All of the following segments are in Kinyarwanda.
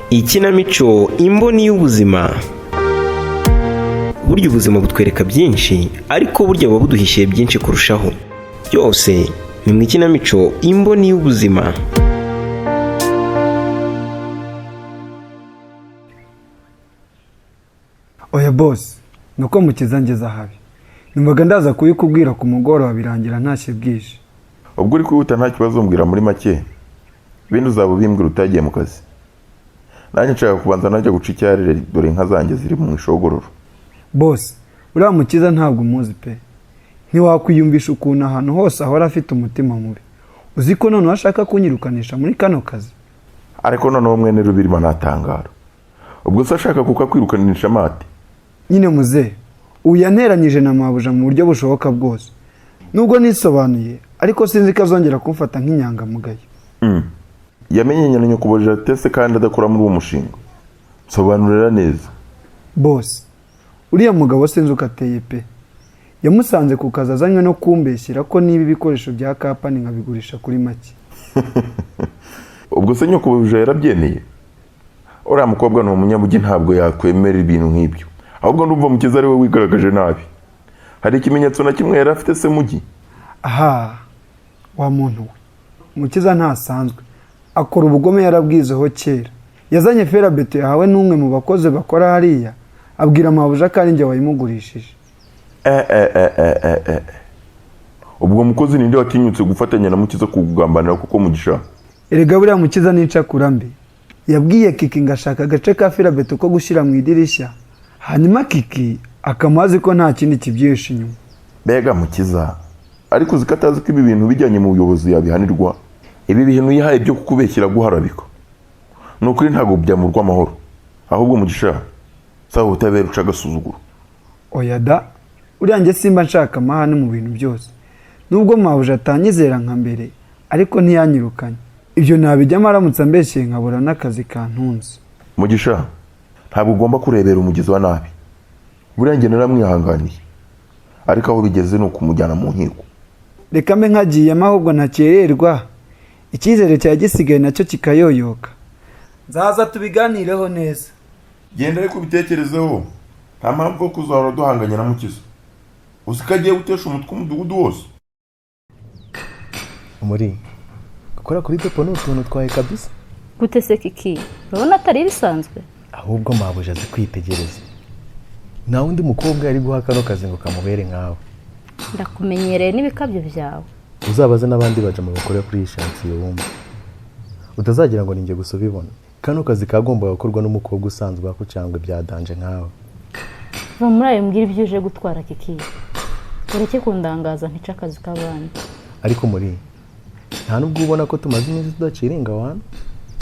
Ikinamico Imboni y'Ubuzima. Burya ubuzima butwereka byinshi, ariko burya buba buduhishiye byinshi kurushaho. Byose ni mu ikinamico Imboni y'Ubuzima. Oya boss, nuko Mukiza ngeze ahabi. Numvaga ndaza kubikubwira ku mugoroba, birangira ntashye bwije. Ubwo uri kwihuta nta kibazo, mbwira muri make, ibindi uzaba ubimbwira utagiye mu kazi. Nanjye nshaka kubanza najya guca icyarire, dore inka zanjye ziri mu ishogororo. Boss, uriya Mukiza ntabwo umuzi pe. Ntiwakwiyumvisha ukuntu ahantu hose ahora afite umutima mubi. Uzi ko noneho ashaka kunyirukanisha muri kano kazi? Ariko noneho mwene Rubirima ntatangara. Ubwo se ashaka kukakwirukanisha amate? Nyine muzehe, ubu yanteranyije na mabuja mu buryo bushoboka bwose. Nubwo nisobanuye, ariko sinzi ko azongera kumfata nk'inyangamugayo. Yamenye na nyakubahwa tese kandi adakora muri uwo mushinga. Nsobanurira neza. Boss, uriya mugabo sinzi uko ateye pe. Yamusanze ku kazi azanywe no kumbeshyera ko niba ibikoresho bya kampani nkabigurisha kuri make. Ubwo se nyakubahwa yarabyemeye? Uriya mukobwa ni umunyabugi, ntabwo yakwemera ibintu nk'ibyo. Ahubwo ndumva Mukiza ari we wigaragaje nabi. Hari ikimenyetso na kimwe yari afite se Mugi? Aha, wa muntu we, Mukiza ntasanzwe. Akora ubugome yarabwizeho kera. Yazanye ferabeto yahawe n'umwe mu bakozi bakora hariya, abwira mabuja ko ari njye wayimugurishije. Eh, eh, eh, eh, eh, eh. Ubwo mukozi ninde watinyutse gufatanya na Mukiza kukugambanira kuko Mugisha? Erega buriya Mukiza ni incakura mbi. Yabwiye Kiki ngo ashaka agace ka ferabeto ko gushyira mu idirishya, hanyuma Kiki akamuha ko nta kindi kibyihishe inyuma. Mbega Mukiza, ariko uzi ko atazi ko ibi bintu bijyanye mu buyobozi yabihanirwa? Ibi bintu yihaye byo kukubeshyira guharabika, ni ukuri ntabwo byamurwa amahoro. Ahubwo Mugisha, saba ubutabera uca agasuzuguro. Oya da, uriya njye simba nshaka amahane mu bintu byose. Nubwo mabuja atanyizera nka mbere, ariko ntiyanyirukanye. Ibyo nabijyamo aramutse ambeshyeye nkabura n'akazi kantunze. Mugisha, ntabwo ugomba kurebera umugizi wa nabi. Buriya njye naramwihanganiye, ariko aho bigeze ni ukumujyana mu nkiko. Reka mbe nkagiyemo ahubwo ntakererwa, icyizere cyari gisigaye nacyo kikayoyoka. Nzaza tubiganireho neza. Genda ariko ubitekerezeho, nta mpamvu yo kuzahora duhanganye na Mukiza. Uzi ko agiye gutesha umutwe umudugudu wose. Muri gukora kuri depo ni utuntu twawe kabisa. Gute se Kiki? Urabona atari ibisanzwe? Ahubwo mabuja azi kwitegereza. Nta wundi mukobwa yari guha kano kazi ngo kamubere nkawe. Ndakumenyereye n'ibikabyo byawe. Uzabaze n'abandi bajama bakora kuri iyi shansiye wumva. Utazagira ngo ninjye gusa ubibona. Kano kazi kagombaga gukorwa n'umukobwa usanzwe wakucangwe bya danje nkawe. Va muri ayo, mbwira ibyo uje gutwara Kiki. Ureke kundangaza ntica akazi k'abandi. Ariko muri nta nubwo ubona ko tumaze iminsi tudaciringa wana?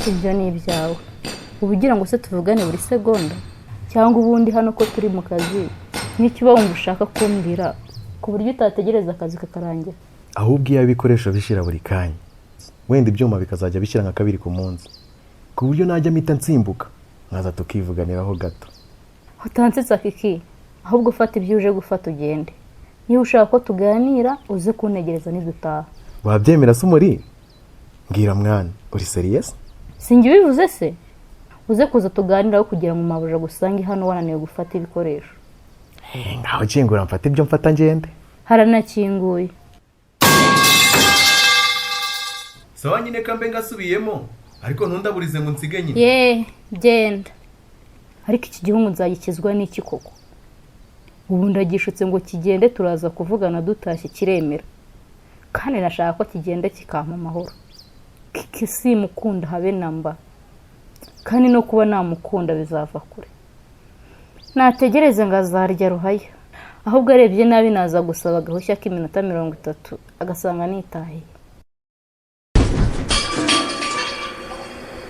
Ibyo ni ibyawe. Uba ugira ngo se tuvugane buri segonda? Cyangwa ubundi hano ko turi mu kazi, nk'icyo uba wumva ushaka kumbwira ku buryo utategereza akazi kakarangira. Ahubwo iyo ibikoresho bishira buri kanya, wenda ibyuma bikazajya bishyira nka kabiri ku munsi, ku buryo najya mpita nsimbuka nkaza tukivuganiraho gato. Utansetsa Kiki, ahubwo ufata ibyo uje gufata ugende. Niba ushaka ko tuganira uze kuntegereza nidutaha. Wabyemera se umuri? Mbwira mwana, uri serious? Sinjye ubivuze se? Uze kuza tuganiraho kugira ngo mabuja agusange hano wananiwe gufata ibikoresho. Ngaho kingura mfate ibyo mfata ngende. Haranakinguye. Sawa nyine kambe ngasubiyemo, ariko ntundaburize ngo nsige nyine. Ye, genda. Ariko iki gihugu nzagikizwa n'iki koko? Ubu ndagishutse ngo kigende, turaza kuvugana dutashye kiremera. Kandi nashaka ko kigenda kikampa amahoro. Kiki simukunda habe namba. Kandi no kuba namukunda bizava kure. Nategereze ngo azarya ruhaya. Ahubwo arebye nabi naza gusaba agahushya k'iminota 30 agasanga nitahiye.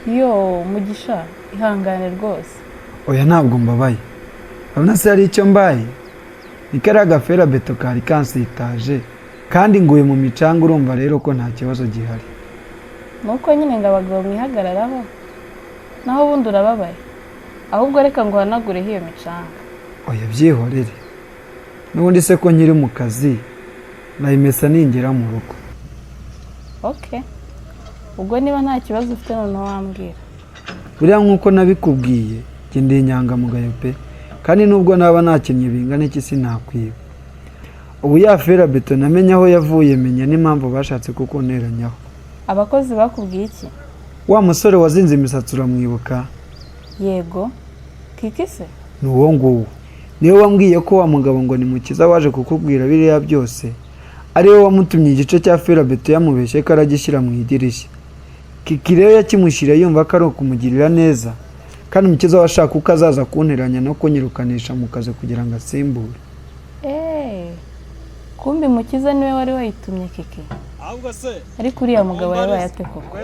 Yo Mugisha, ihangane rwose. Oya ntabwo mbabaye. Urabona se hari icyo mbaye? Ni kariya gafera beto kari kansitaje, kandi nguye mu micanga, urumva rero ko nta kibazo gihari. Nuko nyine ngo abagabo mwihagararaho, naho ubundi urababaye. Ahubwo reka ngo uhanagureho iyo micanga. Oya byihorere. N'ubundi se ko nkiri mu kazi, nayimesa ningera mu rugo. Okay. Ubwo niba nta kibazo ufite noneho wambwira. Buriya nk'uko nabikubwiye, njye ndi inyangamugayo pe, kandi nubwo naba nakinnye bingana iki sinakwiba. Ubu ya ferabeto namenye aho yavuye, menya n'impamvu bashatse kukunteranyaho. Abakozi bakubwiye iki? Wa musore wazinze imisatsi uramwibuka? Yego, Kiki se? Ni uwo nguwo. Niwe wambwiye ko wa mugabo ngo ni Mukiza waje kukubwira biriya byose, ariwe wamutumye igice cya ferabeto yamubeshye ko aragishyira mu idirishya. Kiki rero yakimushyiriye yumva ko ari ukumugirira neza, kandi Mukiza we ashaka uko azaza kunteranya no kunyirukanisha mu kazi kugira ngo asimbure. Eee, kumbi Mukiza niwe wari wayitumye Kiki. Ariko uriya mugabo yabaye ate koko?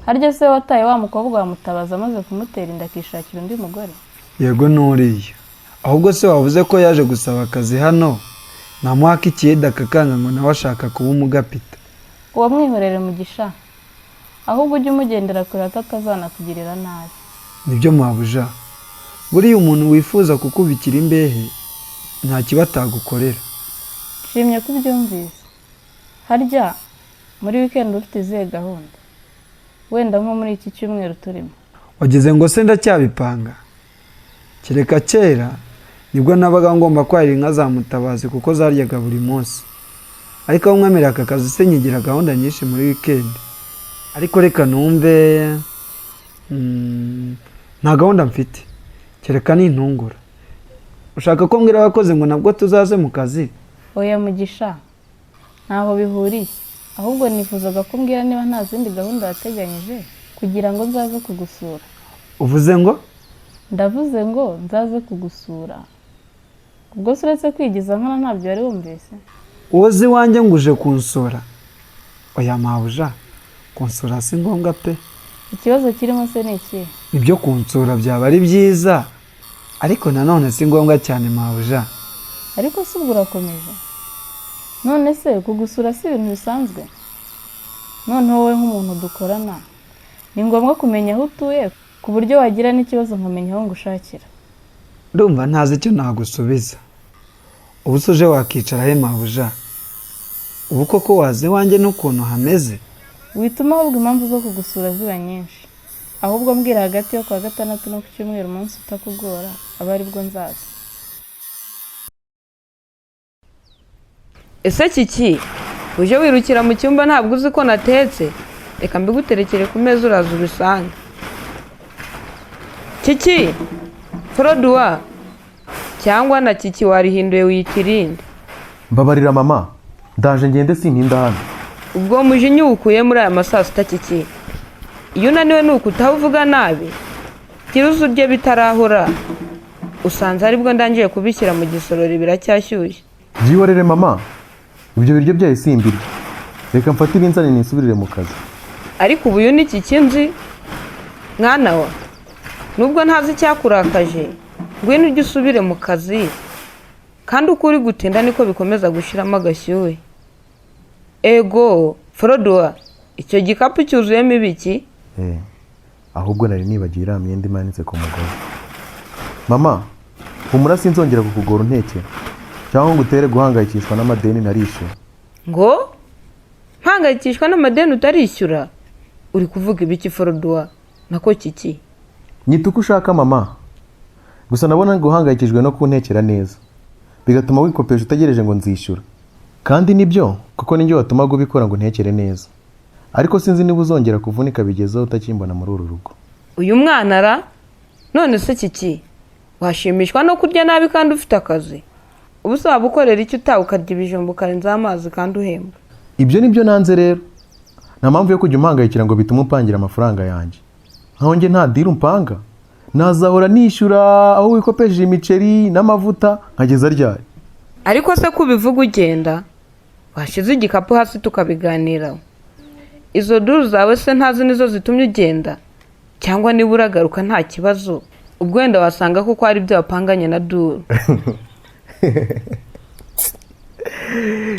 Harya se wataye wa mukobwa wa Mutabazi amaze kumutera inda akishakira undi mugore? Yego n'uriya. Ahubwo se wavuze ko yaje gusaba akazi hano, namuha ikiyede akakanga ngo nawe ashaka kuba umugapita. Uwo mwihorere Mugisha, ahubwo ujye umugendera kure hato atazanakugirira nabi. Nibyo mabuja, buriya umuntu wifuza kukubikira imbehe nta kiba atagukorera. Nshimye ko ubyumvise. Harya muri wikendi ufite izihe gahunda? Wenda nko muri iki cyumweru turimo. Wagize ngo se ndacyabipanga? Kereka kera nibwo nabaga ngomba kwahira inka za Mutabazi kuko zaryaga buri munsi, ariko aho mwemerera aka kazi se nyigira gahunda nyinshi muri wikendi. Ariko reka numve, nta gahunda mfite kereka nintungura. Ushaka ko mbwira abakozi ngo nabwo tuzaze mu kazi? Oya Mugisha, ntaho bihuriye. Ahubwo nifuzaga ko umbwira niba nta zindi gahunda wateganyije kugira ngo nzaze kugusura. Uvuze ngo? Ndavuze ngo nzaze kugusura. Ubwo se uretse kwigiza nkana ntabyo wari wumvise? Uwoze iwanjye ngo uje kunsura? Oya mabuja, kunsura si ngombwa pe. Ikibazo kirimo se ni ikihe? Ibyo kunsura byaba ari byiza, ariko nanone si ngombwa cyane mabuja. Ariko se ubwo urakomeje? None se kugusura si ibintu bisanzwe? Noneho wowe nk'umuntu dukorana, ni ngombwa kumenya aho utuye ku buryo wagira n'ikibazo nkamenya aho ngushakira. Ndumva ntazi icyo nagusubiza. Ubu se uje wakicara he mabuja? Ubu koko waza iwanjye n'ukuntu hameze? Wituma ahubwo impamvu zo kugusura ziba nyinshi. Ahubwo mbwira hagati yo kuwa gatandatu no ku cyumweru umunsi utakugora, aba aribwo nzaza. Ese Kiki, uje wirukira mu cyumba ntabwo uzi ko natetse? Reka mbiguterekere ku meza uraza ubisange. Kiki, Froduwa, cyangwa na Kiki warihinduye wiyita irindi. Mbabarira mama, ndaje ngende sintinda hano. Ubwo mujinya uwukuye muri aya masaa sita Kiki. Iyo unaniwe ni uku utavuga nabi. Gira uze urye bitarahora. Usanze aribwo ndangije kubishyira mu gisorori biracyashyushye. Byihorere mama, ibyo biryo byayo simbirya. Reka mfate ibinzani nisubirire mu kazi. Ariko ubu uyu ni Kiki nzi? Mwana wa, nubwo ntazi icyakurakaje, ngwino ujye usubire mu kazi. Kandi uko uri gutinda niko bikomeza gushiramo agashyuhe. Ego, Froduwa, icyo gikapu cyuzuyemo ibiki? Ahubwo nari nibagiwe iriya myenda imanitse ku mugozi. Mama, humura sinzongera kukugora untekera cyangwa ngo utere guhangayikishwa n'amadeni narishyura. Ngo mpangayikishwa n'amadeni utarishyura? Uri kuvuga ibiki Froduwa? Nako Kiki? Nyita uko ushaka mama, gusa nabona guhangayikishijwe no kuntekera neza bigatuma wikopesha utegereje ngo nzishyura. Kandi nibyo kuko ninjye watumaga ubikora ngo untekere neza. Ariko sinzi niba uzongera kuvunika bigezeho utakimbona muri uru rugo. Uyu mwana ra? None se Kiki, washimishwa no kurya nabi kandi ufite akazi? Ubu se waba ukorera icyo utaha ukarya ibijumba ukarenzaho amazi kandi uhembwa? Ibyo nibyo nanze rero. Nta mpamvu yo kujya umpangayikira ngo bitume umpangira amafaranga yanjye. Nkaho njye nta diri umpanga. Nazahora nishyura aho wikopesheje imiceri n'amavuta nkageza ryari. Ariko se ko ubivuga ugenda, washyize igikapu hasi tukabiganiraho. Izo duru zawe se ntazi nizo zitumye ugenda? Cyangwa niba uragaruka nta kibazo, ubwo wenda wasanga kuko hari ibyo wapanganye na duru.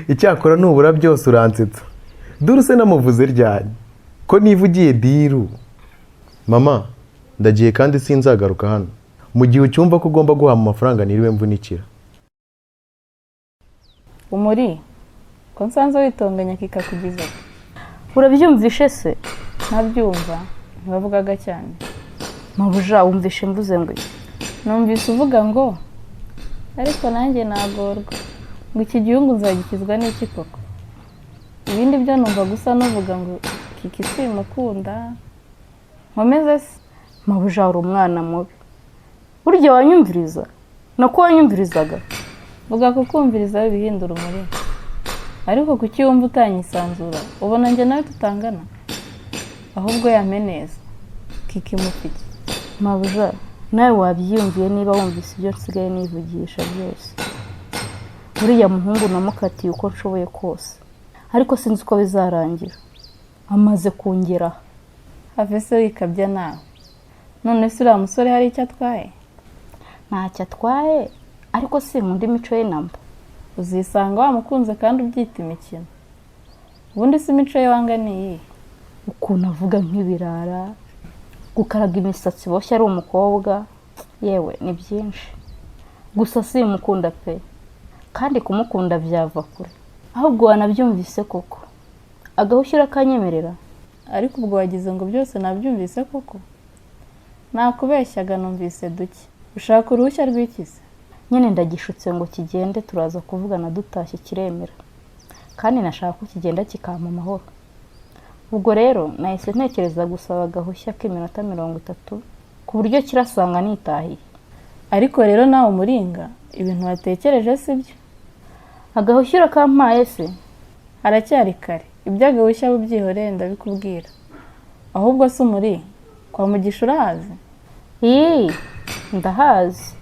Icyakora nubura byose uransetsa. Duru se namuvuze ryari? Ko nivugiye diru. Mama, ndagiye kandi sinzagaruka hano. Mu gihe ucyumva ko ugomba guhama amafaranga niriwe mvunikira. Umuri, ko nsanze witonganya kikakugiza. Urabyumvishe se? Ntabyumva, ntibavugaga cyane. Mabuja, wumvishe mvuze ngo iki? Numvise uvuga ngo ariko nanjye nagorwa, ngo iki gihugu nzagikizwa n'iki koko? Ibindi byo numva gusa nuvuga ngo Kiki simukunda. Nkomeze se? Mabuja, uri umwana mubi. Burya wanyumviriza? Nako wanyumvirizaga? Vuga kukumviriza bihindura umurimo. Ariko kuki wumva utanyisanzura? Ubona njye nawe tutangana? Ahubwo yame neza. Kiki mufite. Mabuja, nawe wabyiyumviye niba wumvise ibyo nsigaye nivugisha byose. Uriya muhungu namukatiye uko nshoboye kose, ariko sinzi uko bizarangira. Amaze kungera. Have se wikabya nawe. None se uriya musore hari icyo atwaye? Ntacyo atwaye, ariko sinkunda imico ye namba. Uzisanga wamukunze kandi ubyita imikino. Ubundi si imico ye wanga ni iyihe? Ukuntu avuga nk'ibirara, gukaraga imisatsi boshye ari umukobwa, yewe ni byinshi. Gusa simukunda pe, kandi kumukunda byava kure. Ahubwo wanabyumvise koko, agahushyu urakanyemerera? Ariko ubwo wagize ngo byose nabyumvise koko? Nakubeshyaga numvise duke. Ushaka uruhushya rw'iki se? Nyine ndagishutse ngo kigende, turaza kuvugana dutashye kiremera. Kandi nashaka ko kigenda kikampa amahoro. Ubwo rero nahise ntekereza gusaba agahushya k'iminota 30 ku buryo kirasanga nitahiye. Ariko rero nawe umuringa, ibintu watekereje si byo. Agahushya urakampaye se? Haracyari kare, iby'agahushya bubyihorere ndabikubwira. Ahubwo si umuri, kwa Mugisha urahazi? Ii, ndahazi.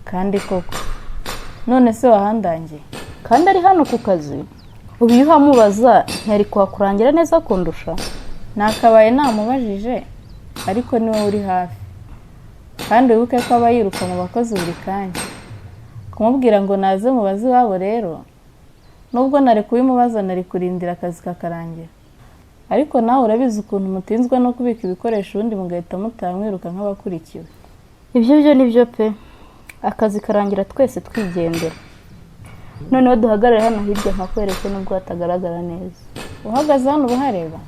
Kandi koko, none se wahandangiye? Kandi ari hano ku kazi. Ubu iyo uhamubaza ntiyari kuhakurangira neza kundusha? Nakabaye namubajije, ariko ni wowe uri hafi. Kandi wibuke ko aba yiruka mu bakozi buri kanya. Kumubwira ngo naze mubaze iwabo rero, nubwo nari kubimubaza nari kurindira akazi kakarangira. Ariko nawe urabizi ukuntu mutinzwa no kubika ibikoresho ubundi mugahita mutaha mwiruka nk'abakurikiwe. Ibyo byo ni byo pe, akazi karangira twese twigendera. Noneho duhagarare hano hirya nkakwereke nubwo hatagaragara neza. Uhagaze hano uba uhareba?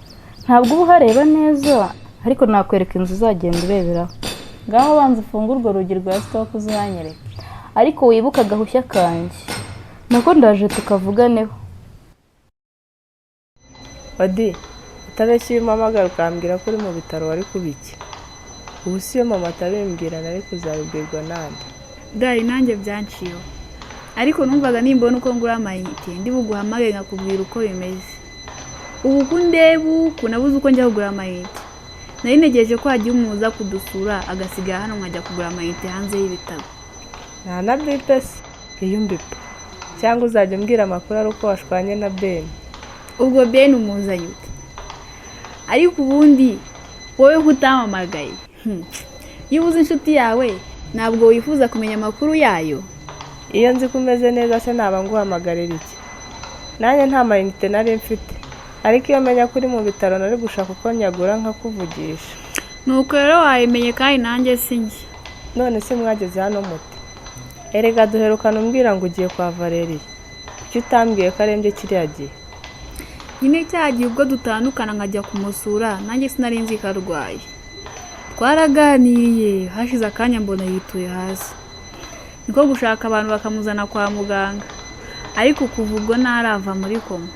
Ntabwo uba uhareba neza, ariko nakwereka inzu uzagenda ureberaho. Ngaho banza ufunge urwo rugi rwa sitoke uzahanyereke. Ariko wibuke agahushya kanjye, nako ndaje tukavuganeho. Odi, utabeshya iyo umpamagara ukambwira ko uri mu bitaro wari kuba iki? Ubu si iyo mama atabimbwira nari kuzabibwirwa nande? Dari nanjye byanciyeho, ariko numvaga nimbona uko ngura amayinite ndi buguhamagare nkakubwira uko bimeze. Ubu uko undeba uku nabuze uko njya kugura amayinite. Nari ntegereje ko hagira umuntu uza kudusura agasigara hano nkajya kugura amayinite hanze y'ibitaro. Nta na bipe se? Iyo umbipa cyangwa uzajya umbwira amakuru ari uko washwanye na Ben. Ubwo Ben umuzanye ute? Ariko ubundi wowe ko utampamagaye? Iyo ubuze inshuti yawe ntabwo wifuza kumenya amakuru yayo? Iyo nzi ko umeze neza se naba nguhamagarira iki? Nanjye nta mayinite nari mfite, ariko iyo menya ko uri mu bitaro nari gushaka uko nyagura nkakuvugisha. Nuko rero wabimenye kandi nanjye si njye. None se mwageze hano mute? Erega duherukana umbwira ngo ugiye kwa Valerie. Kuki utambwiye ko arembye kiriya gihe? Nyine cya gihe ubwo dutandukana nkajya kumusura nanjye sinari nzi ko arwaye. Twaraganiriye hashize akanya mbona yituye hasi. Niko gushaka abantu bakamuzana kwa muganga. Ariko kuva ubwo ntarava muri koma.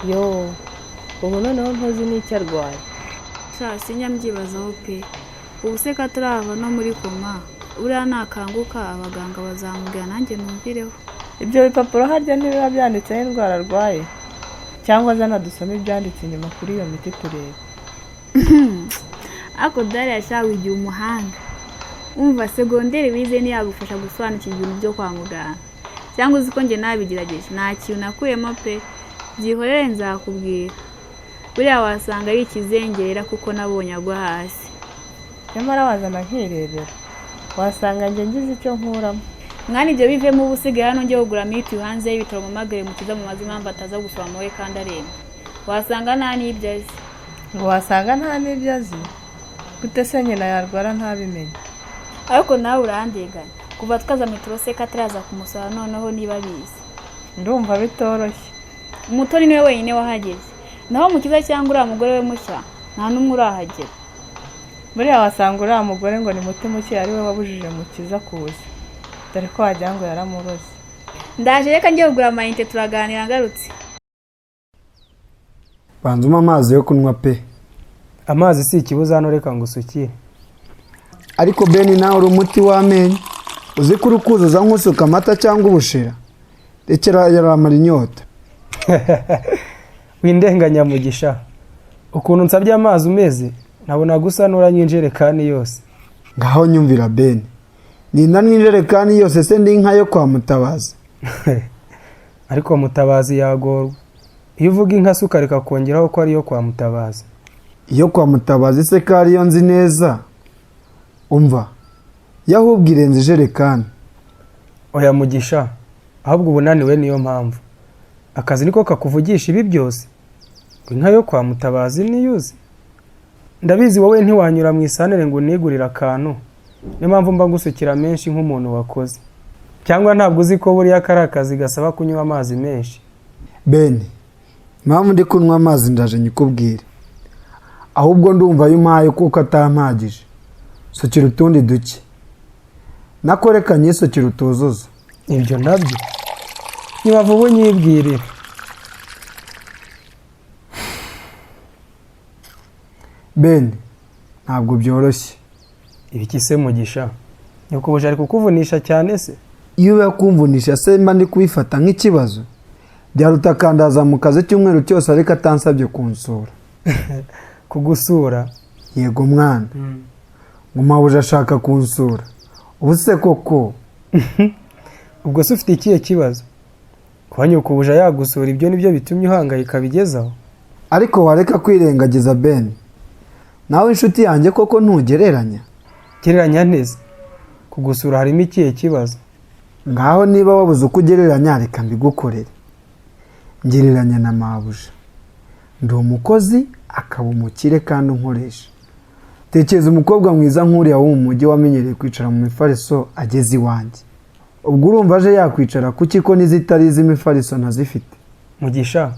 Yo, ubu noneho ntuzi n'icyo arwaye. Sha sinya mbyibazaho pe. Ubu se ko atarava no muri koma, uriya nakanguka abaganga bazamubwira nanjye numvireho. Ibyo bipapuro harya ntibiba byanditseho indwara arwaye? Cyangwa azanadusome ibyanditse inyuma kuri iyo miti turebe. Ariko Dari yashawe igihe umuhanga. Umva segonderi wize ntiyagufasha gusobanukirwa ibintu byo kwa muganga. Cyangwa uzi ko njye nabigerageje nta kintu nakuyemo pe. Byihorere nzakubwira. Buriya wasanga ari ikizengera kuko nabonye agwa hasi. Nyamara wazana nkirebera, wasanga njye ngize icyo nkuramo. Mwana ibyo bivemo ubu usigaye hano njye kugura miti hanze y'ibitaro mpamagare Mukiza mumaze impamvu ataza gusoma we kandi aremba. Wasanga nta n'ibyo azi. Ngo wasanga nta n'ibyo azi? Gute se nyina yarwara ntabimenye? Ariko nawe urandeganya. Kuva twaza metero se kataraza kumusaba noneho niba abizi. Ndumva bitoroshye. Umutoni niwe wenyine wahageze. Naho Mukiza cyangwa uriya mugore we mushya nta n'umwe urahagera. Buriya wasanga uriya mugore ngo ni mutima ukeye ari we wabujije Mukiza kuza, dore ko wagira ngo yaramuroze. Ndaje, reka njye kugura amayinite, turaganira ngarutse. Banza umpe amazi yo kunywa pe. Amazi si ikibuza hano, reka ngo usukire. Ariko Beni, nawe uri umuti w'amenyo. Uzi ko uri kuzuza nk'usuka amata cyangwa ubushera? Rekera, yaramara inyota. Windenganya Mugisha, ukuntu nsabye amazi umeze nabona gusa nuranywa injerekani yose. Ngaho nyumvira Beni, ninda n'injerekani yose se ndi inka yo kwa Mutabazi? Ariko Mutabazi yagorwa iyo uvuga inka se ukareka kongeraho ko ariyo kwa Mutabazi. Iyo kwa Mutabazi se ko ariyo nzi neza? Umva, yo ahubwo irenze ijerekani. Oya Mugisha, ahubwo uba unaniwe, niyo mpamvu. Akazi niko kakuvugisha ibi byose, ngo inka yo kwa Mutabazi niyuze. Ndabizi, wowe ntiwanyura mu isantere ngo unigurire akantu, niyo mpamvu mba ngusukira menshi nk'umuntu wakoze. Cyangwa ntabwo uzi ko buriya kari akazi gasaba kunywa amazi menshi? Beni, impamvu ndi kunywa amazi ndaje nyikubwire. Ahubwo ndumva ayo umpaye kuko atampagije. Sukira utundi duke, nako reka nyisukire utuzuza. Ibyo nabyo niba vuba unyibwirire. Beni, ntabwo byoroshye. Ibiki se Mugisha? Nyoko ari kukuvunisha cyane se? Iyo uba kumvunisha se mba ndi kubifata nk'ikibazo? Byaruta akandaza mu kazi icyumweru cyose ariko atansabye kunsura. Kugusura? Yego mwana, ngo mabuja ashaka kunsura. Ubu se koko? Ubwo se ufite ikihe kibazo? Kuba nyoko yagusura, ibyo nibyo bitumye uhangayika bigezaho? Ariko wareka kwirengagiza Beni, nawe inshuti yanjye, koko ntugereranya. Gereranya neza, kugusura harimo ikihe kibazo? Ngaho niba wabuze uko ugereranya, reka mbigukorere. Ngereranya na mabuja. Ndi umukozi, akaba umukire kandi unkoresha. Tekereza umukobwa mwiza nk'uriya wo mu mujyi wamenyereye kwicara mu mifariso ageze iwanjye. Ubwo urumva aje yakwicara kuki, ko n'izitari iz'imifariso ntazifite? Mugisha,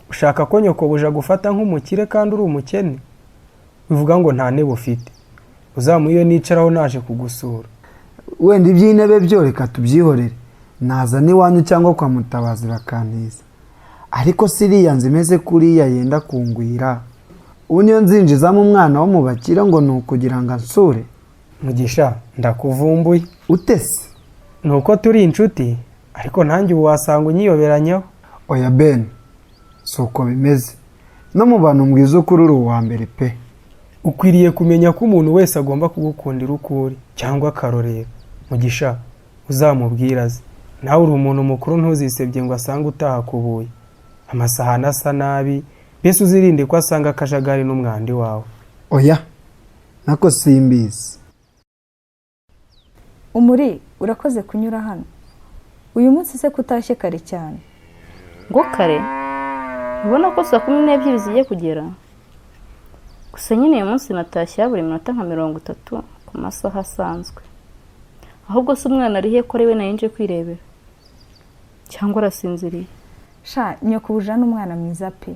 ushaka ko nyokobuja gufata nk'umukire kandi uri umukene? Bivuga ngo nta ntebe ufite, uzamuha iyo nicaraho naje kugusura. Wenda iby'intebe byo reka tubyihorere, naza n'iwanyu cyangwa kwa Mutabazi bakantiza. Ariko siriya nzu imeze kuriya yenda kungwira, ubu niyo nzinjizamo umwana wo mu bakire ngo ni ukugira ngo ansure? Mugisha, ndakuvumbuye. Utese? Ni uko turi inshuti, ariko nanjye ubu wasanga unyiyoberanyaho. Oya Ben, si uko bimeze. No mu bantu mbwiza ukuri uri uwa mbere pe. Ukwiriye kumenya ko umuntu wese agomba kugukundira uko uri cyangwa akarorera. Mugisha, uzamubwira aze. Nawe uri umuntu mukuru, ntuzisebye ngo asange utahakubuye, amasahani asa nabi. Mbese uzirinde ko asanga akajagari n'umwanda wawe. Oya, nako simbizi. Umuri, urakoze kunyura hano uyu munsi. Se kutashye kare cyane? Ngo kare? Ubona ko 12:00 zigiye kugera. Gusa nyine uyu munsi natashye buri minota nka 30 ku masaha asanzwe. Ahubwo se umwana ari he, ko ari we nayinje kwirebera? Cyangwa arasinziriye? Sha, nyokubuja n'umwana mwiza pe.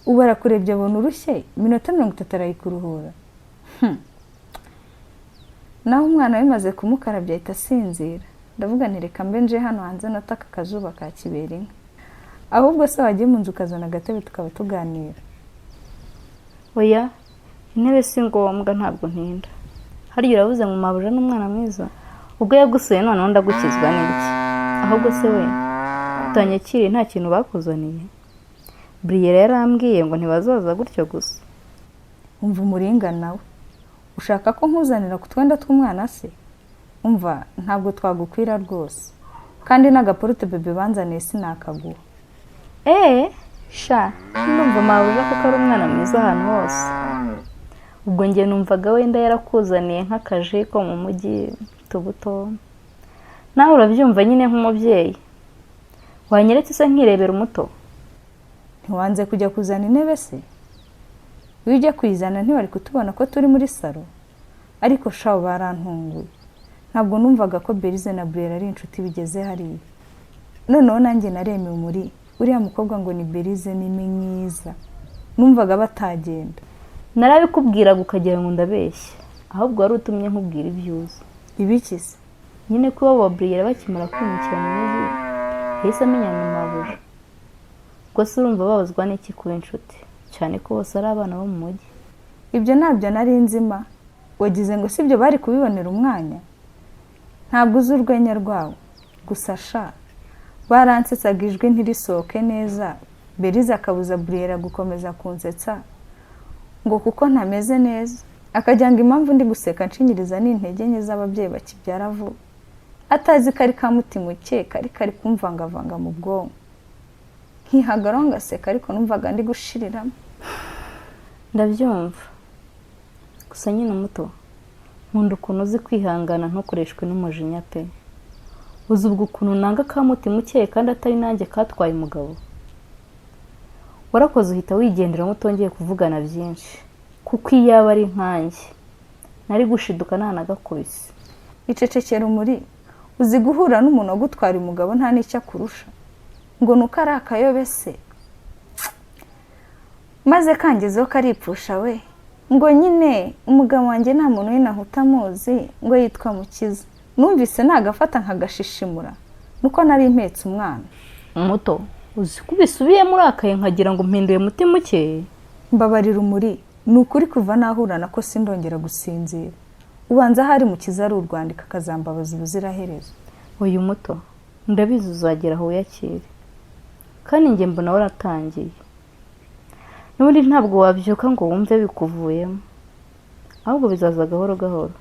Ubu arakurebye abona urushye, iminota 30 arayikuruhura. Naho umwana bimaze kumukarabya ahita asinzira. Ndavuga nti reka mbe nje hano hanze nataka akazuba ka kibera inka. Ahubwo se wagiye mu nzu ukazana agatebe tukaba tuganira? Oya, intebe si ngombwa, ntabwo ntinda. Harya urabuze ngo mabuja n'umwana mwiza? Ubwo yagusuye noneho ndagukizwa n'iki? Ahubwo se we, utanyakiriye, nta kintu bakuzaniye? Buriyera yarambwiye ngo ntibazaza gutyo gusa. Umva umuringa nawe, ushaka ko nkuzanira ku twenda tw'umwana se? Umva, ntabwo twagukwira rwose, kandi n'agaporute bebe banzaniye sinakaguha. Eee sha, ndumva mabuja kuko ari umwana mwiza ahantu hose. Ubwo njye numvaga wenda yarakuzaniye nk'akaji ko mu mujyi, utubuto. Nawe urabyumva nyine nk'umubyeyi. Wanyeretse se nkirebera umuto? Ntiwanze kujya kuzana intebe se? Iyo ujya kuyizana ntiwari kutubona ko turi muri salo? Ariko shawu, barantunguye. Ntabwo numvaga ko Berize na Burera ari inshuti bigeze hariya. Noneho nanjye naremewe muri uriya mukobwa ngo ni Berize, ni mwiza, numvaga batagenda. Narabikubwiraga ukagira ngo ndabeshya, ahubwo wari utumye nkubwira ibyo uzi. Ibiki se? Nyine ko iwabo wa Buriyera bakimara kwimukira mu mujyi yahise amenyana na mabuja. Ubwo se urumva babazwa n'iki kuba inshuti, cyane ko bose ari abana bo mu mujyi? Ibyo ntabyo nari nzima. Wagize ngo sibyo bari kubibonera umwanya? Ntabwo uzi urwenya rwabo. Gusa sha baransetsaga ijwi ntirisohoke neza, Beriza akabuza Buriyera gukomeza kunsetsa ngo kuko ntameze neza, akagira ngo impamvu ndi guseka nshinyiriza n'intege nke z'ababyeyi bakibyara vuba, atazi ko ari ka mutima ukeye kari kari kumvangavanga mu bwonko. Nkihagaraho ngaseka ariko numvaga ndi gushiriramo. Ndabyumva. Gusa nyine muto, nkunda ukuntu uzi kwihangana ntukoreshwe n'umujinya pe. Uzi ubwo ukuntu nanga ka mutima ukeye kandi atari nanjye katwaye umugabo. Warakoze uhita wigendera mutongeye kuvugana byinshi, kuko iyo aba ari nkanjye nari gushiduka ntanagakubise. Icecekera umuri, uzi guhura n'umuntu wagutwara umugabo nta n'icyo akurusha, ngo nuko ari akayobe se, maze kangezeho karipfusha we, ngo nyine umugabo wanjye nta muntu w'inaha utamuzi, ngo yitwa Mukiza. Numvise nagafata nkagashishimura, nuko nari mpetse umwana. Muto, uzi ko ubisubiyemo urakaye nkagira ngo mpinduye mutima ukeye? Mbabarira umuri, ni ukuri kuva nahura nako sindongera gusinzira. Ubanza ahari Mukiza ari urwandiko akazambabaza ubuziraherezo. Uyu muto, ndabizi uzagera aho wiyakire, kandi njye mbona waratangiye. N'ubundi ntabwo wabyuka ngo wumve bikuvuyemo, ahubwo bizaza gahoro gahoro.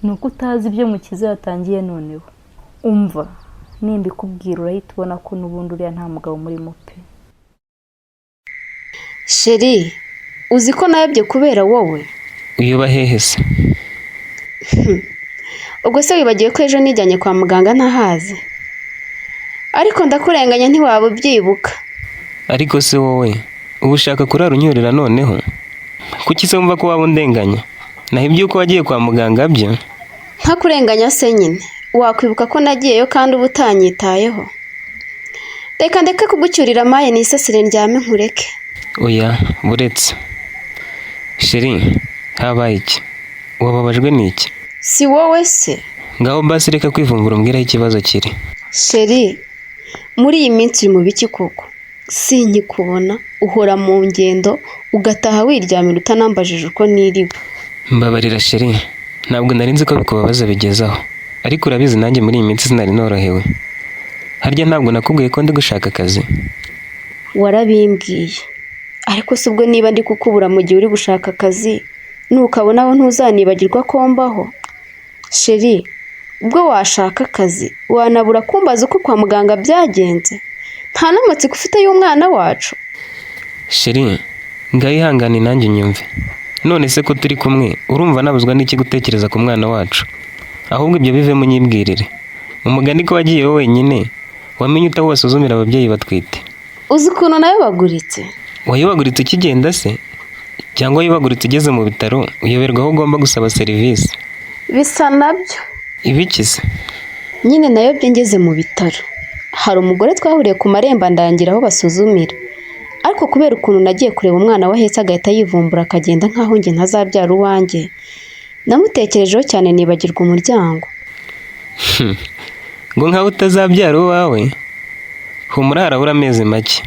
Ni uko utazi ibyo Mukiza yatangiye noneho. Umva, nimba ikubwira urahita ubona ko n'ubundi uriya nta mugabo murimo pe. Sheri, uzi ko nayobye kubera wowe? Uyoba hehe se? Ubwo se wibagiwe ko ejo nijyanye kwa muganga ntahazi? Ariko ndakurenganya ntiwaba ubyibuka. Ariko se wowe uba ushaka kurara unyorera noneho? Kuki se wumva ko waba undenganya? Naho iby'uko wagiye kwa muganga byo? Ntakurenganya se nyine, wakwibuka ko nagiyeyo kandi uba utanyitayeho. Reka ndeke kugucyurira amaye nisasire ndyame nkureke. Oya, buretse. Sheri, habaye iki? Wababajwe n'iki? Si wowe se? Ngaho basi reka kwivumbura umbwire aho ikibazo kiri. Sheri, muri iyi minsi uri mu biki koko? Sinkikubona, uhora mu ngendo, ugataha wiryamira utanambajije uko niriwe. Mbabarira Sheri, ntabwo nari nzi ko bikubabaza bigezaho. Ariko urabizi nanjye muri iyi minsi sinari norohewe. Harya ntabwo nakubwiye ko ndi gushaka akazi? Warabimbwiye. Ariko se ubwo niba ndi kukubura mu gihe uri gushaka akazi, nukabona aho ntuzanibagirwa ko mbaho? Sheri, ubwo washaka akazi, wanabura kumbaza uko kwa muganga byagenze? Nta n'amatsiko ufite y'umwana wacu? Sheri, ngaho ihangane nanjye unyumve. None se ko turi kumwe, urumva nabuzwa n'iki gutekereza ku mwana wacu? Ahubwo ibyo bivemo unyibwirire. Umugani ko wagiye wenyine, wamenye ute aho wasuzumira ababyeyi batwite? Uzi ukuntu nayobaguritse? Wayobaguritse ukigenda se? Cyangwa wayobaguritse ugeze mu bitaro, uyoberwa aho ugomba gusaba serivisi? Bisa nabyo. Ibiki se? Nyine nayobye ngeze mu bitaro. Hari umugore twahuriye ku marembo andangira aho basuzumira. Ariko kubera ukuntu nagiye kureba umwana we ahetse agahita yivumbura akagenda nkaho njye ntazabyara uwanjye, namutekerejeho cyane nibagirwa umuryango. Ngo nkaho utazabyara uwawe? Humura harabura amezi make.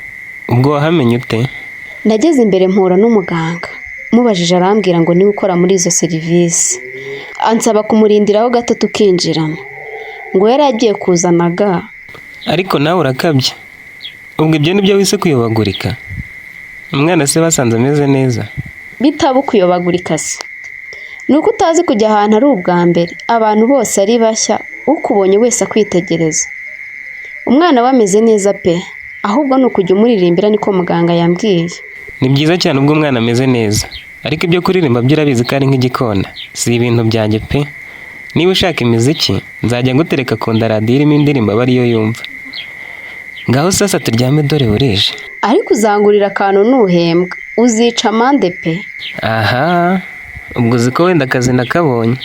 Ubwo wahamenye ute? Nageze imbere mpura n'umuganga. Mubajije arambwira ngo niwe ukora muri izo serivisi. Ansaba kumurindiraho gato tukinjirana. Ngo yari agiye kuzana ga. Ariko nawe urakabye. Ubwo ibyo nibyo wise kuyobagurika? Umwana se basanze ameze neza? Bitaba ukuyobagurika se. Ni uko utazi kujya ahantu ari ubwa mbere, abantu bose ari bashya, ukubonye wese akwitegereza. Umwana we ameze neza pe, ahubwo ni ukujya umuririmbira niko muganga yambwiye. Ni byiza cyane ubwo umwana ameze neza, ariko ibyo kuririmba byo urabizi ko ari nk'igikona, si ibintu byanjye pe. Niba ushaka imiziki, nzajya ngutereka ku nda radiyo irimo indirimbo aba ariyo yumva. Ngaho sasa turyame dore burije. Ariko uzangurira akantu nuhembwa, uzica amande pe. Aha, ubwo uzi ko wenda akazi nakabonye.